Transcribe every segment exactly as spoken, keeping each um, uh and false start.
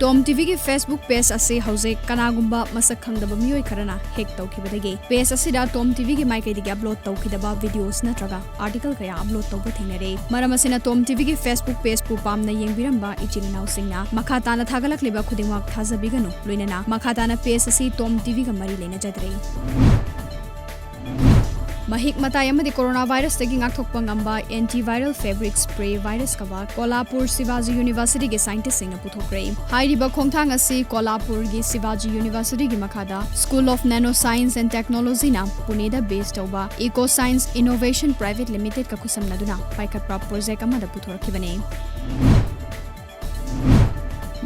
Tom TVꯒꯤ Facebook page ꯑꯁꯤ ꯍꯧꯖꯤꯛ ꯀꯅꯥꯒꯨꯝꯕ ꯃꯁꯛ ꯈꯪꯗꯕ ꯃꯤꯑꯣꯏ ꯈꯔꯅ hack ꯇꯧꯈꯤꯕꯗꯒꯤ page ꯑꯁꯤꯗ Tom TVꯒꯤ ꯃꯥꯏꯀꯩꯗꯒꯤ upload ꯇꯧꯈꯤꯗꯕ videos ꯅꯠꯇ꯭ꯔꯒ article ꯀꯌꯥ upload ꯇꯧꯕ ꯊꯦꯡꯅꯔꯦ꯫ ꯃꯔꯝ ꯑꯁꯤꯅ Tom TVꯒꯤ Facebook pageꯄꯨ ꯄꯥꯝꯅ ꯌꯦꯡꯕꯤꯔꯝꯕ ꯏꯆꯤꯜ ꯏꯅꯥꯎꯁꯤꯡꯅ ꯃꯈꯥ ꯇꯥꯅ ꯊꯥꯒꯠꯂꯛꯂꯤꯕ ꯈꯨꯗꯤꯡꯃꯛ ꯊꯥꯖꯕꯤꯒꯅꯨ꯫ ꯂꯣꯏꯅꯅ ꯃꯈꯥ ꯇꯥꯅ page ꯑꯁꯤ Tom TVꯒ ꯃꯔꯤ ꯂꯩꯅꯖꯗ꯭ꯔꯦ꯫ ꯃꯍꯤꯛ ꯃꯇꯥꯏ ꯑꯃꯗꯤ coronavirusꯇꯒꯤ ꯉꯥꯛꯊꯣꯛꯄ ꯉꯝꯕ antiviral fabric spray virus ꯀꯕꯥꯛ Kolhapur Shivaji Universityꯒꯤ scientistꯁꯤꯡꯅ ꯄꯨꯊꯣꯛꯈ꯭ꯔꯦ꯫ ꯍꯥꯏꯔꯤꯕ ꯈꯣꯡꯊꯥꯡ ꯑꯁꯤ ꯀꯣꯂꯥꯄꯨꯔꯒꯤ ꯁꯤꯚꯥꯖꯤ Universityꯒꯤ ꯃꯈꯥꯗ School of Nanoscience and Technologyꯅ ꯄꯨꯅꯦꯗ base ꯇꯧꯕ Ecoscience Innovation Private Limitedꯀ ꯈꯨꯠꯁꯝꯅꯗꯨꯅ ꯄꯥꯏꯈꯠꯄ project ꯑꯃꯗ ꯄꯨꯊꯣꯔꯛꯈꯤꯕꯅꯤ꯫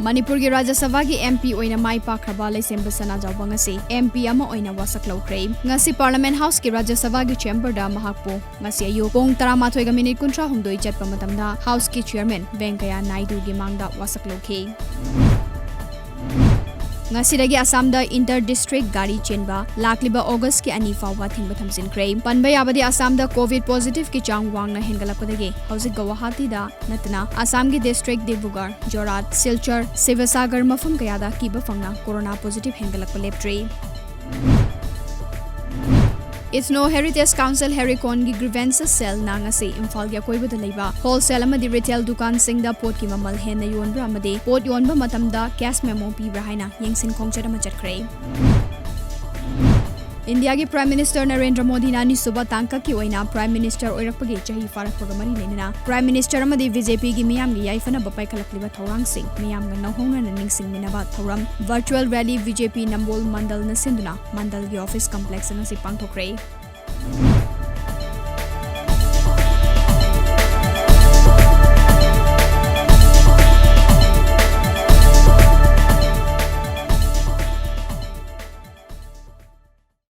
ꯃꯅꯤꯄꯨꯔꯒꯤ ꯔꯥꯖ꯭ꯌ ꯁꯚꯥꯒꯤ MP ꯑꯣꯏꯅ ꯃꯥꯏ ꯄꯥꯛꯈ꯭ꯔꯕ ꯂꯩꯁꯦꯝꯕ ꯁꯅꯥꯖꯥꯎꯕ ꯉꯁꯤ MP ꯑꯃ ꯑꯣꯏꯅ ꯋꯥꯁꯛ ꯂꯧꯈ꯭ꯔꯦ꯫ ꯉꯁꯤ Parliament Houseꯀꯤ ꯔꯥꯖ꯭ꯌ ꯁꯚꯥꯒꯤ chamberꯗ ꯃꯍꯥꯛꯄꯨ ꯉꯁꯤ ꯑꯌꯨꯛ ꯄꯨꯡ ꯇꯔꯥꯃꯥꯊꯣꯏꯒ minute ꯀꯨꯟꯊ꯭ꯔꯥ ꯍꯨꯝꯗꯣꯏ ꯆꯠꯄ ꯃꯇꯝꯗ Houseꯀꯤ chairman ꯚꯦꯡꯀꯌꯥ ꯅꯥꯏꯗꯨꯒꯤ ꯃꯥꯡꯗ ꯋꯥꯁꯛ ꯂꯧꯈꯤ꯫ ꯉꯁꯤꯗꯒꯤ ꯑꯁꯥꯝꯗ inter district ꯒꯥꯔꯤ ꯆꯦꯟꯕ ꯂꯥꯛꯂꯤꯕ Augustꯀꯤ ꯑꯅꯤ ꯐꯥꯎꯕ ꯊꯤꯡꯕ ꯊꯝꯖꯤꯟꯈ꯭ꯔꯦ꯫ ꯄꯟꯕ ꯌꯥꯕꯗꯤ, ꯑꯁꯥꯝꯗ COVID positiveꯀꯤ ꯆꯥꯡ ꯋꯥꯡꯅ ꯍꯦꯟꯒꯠꯂꯛꯄꯗꯒꯤ ꯍꯧꯖꯤꯛ ꯒꯧꯍꯥꯇꯤꯗ ꯅꯠꯇꯅ ꯑꯁꯥꯝꯒꯤ district ꯗꯤꯕ꯭ꯔꯨꯒꯔ, ꯖꯣꯔꯍꯥꯠ, ꯁꯤꯜꯆꯔ, ꯁꯤꯕꯁꯥꯒꯔ ꯃꯐꯝ ꯀꯌꯥꯗ ꯀꯤꯕ ꯐꯪꯅ corona positive ꯍꯦꯟꯒꯠꯂꯛꯄ ꯂꯦꯞꯇ꯭ꯔꯤ꯫ Ethno Heritage Council ꯍꯦꯔꯤꯀꯣꯟꯒꯤ grievances cellꯅ ꯉꯁꯤ ꯏꯝꯐꯥꯜꯒꯤ ꯑꯀꯣꯏꯕꯗ ꯂꯩꯕ wholesale ꯑꯃꯗꯤ retail ꯗꯨꯀꯥꯟꯁꯤꯡꯗ ꯄꯣꯠꯀꯤ ꯃꯃꯜ ꯍꯦꯟꯅ ꯌꯣꯟꯕ꯭ꯔꯥ ꯑꯃꯗꯤ ꯄꯣꯠ ꯌꯣꯟꯕ ꯃꯇꯝꯗ cash memo ꯄꯤꯕ꯭ꯔꯥ ꯍꯥꯏꯅ ꯌꯦꯡꯁꯤꯟ ꯈꯣꯡꯆꯠ ꯑꯃ ꯆꯠꯈ꯭ꯔꯦ꯫ ꯏꯟꯗꯤꯌꯥꯒꯤ Prime Minister ꯅꯔꯦꯟꯗ꯭ꯔ ꯃꯣꯗꯤꯅ ꯑꯅꯤꯁꯨꯕ ꯇꯥꯡꯀꯛꯀꯤ ꯑꯣꯏꯅ Prime Minister ꯑꯣꯏꯔꯛꯄꯒꯤ ꯆꯍꯤ ꯐꯥꯔꯛꯄꯒ ꯃꯔꯤ ꯂꯩꯅꯅ Prime Minister ꯑꯃꯗꯤ BJPꯒꯤ ꯃꯤꯌꯥꯝꯒꯤ ꯌꯥꯏꯐꯅꯕ ꯄꯥꯏꯈꯠꯂꯛꯂꯤꯕ ꯊꯧꯔꯥꯡꯁꯤꯡ ꯃꯤꯌꯥꯝꯒ ꯅꯧꯍꯧꯅꯅ ꯅꯤꯡꯁꯤꯡꯃꯤꯟꯅꯕ ꯊꯧꯔꯝ virtual rally BJP ꯅꯝꯕꯣꯜ ꯃꯟꯗꯜꯅ ꯁꯤꯟꯗꯨꯅ ꯃꯟꯗꯜꯒꯤ office complex ꯉꯁꯤ ꯄꯥꯡꯊꯣꯛꯈ꯭ꯔꯦ꯫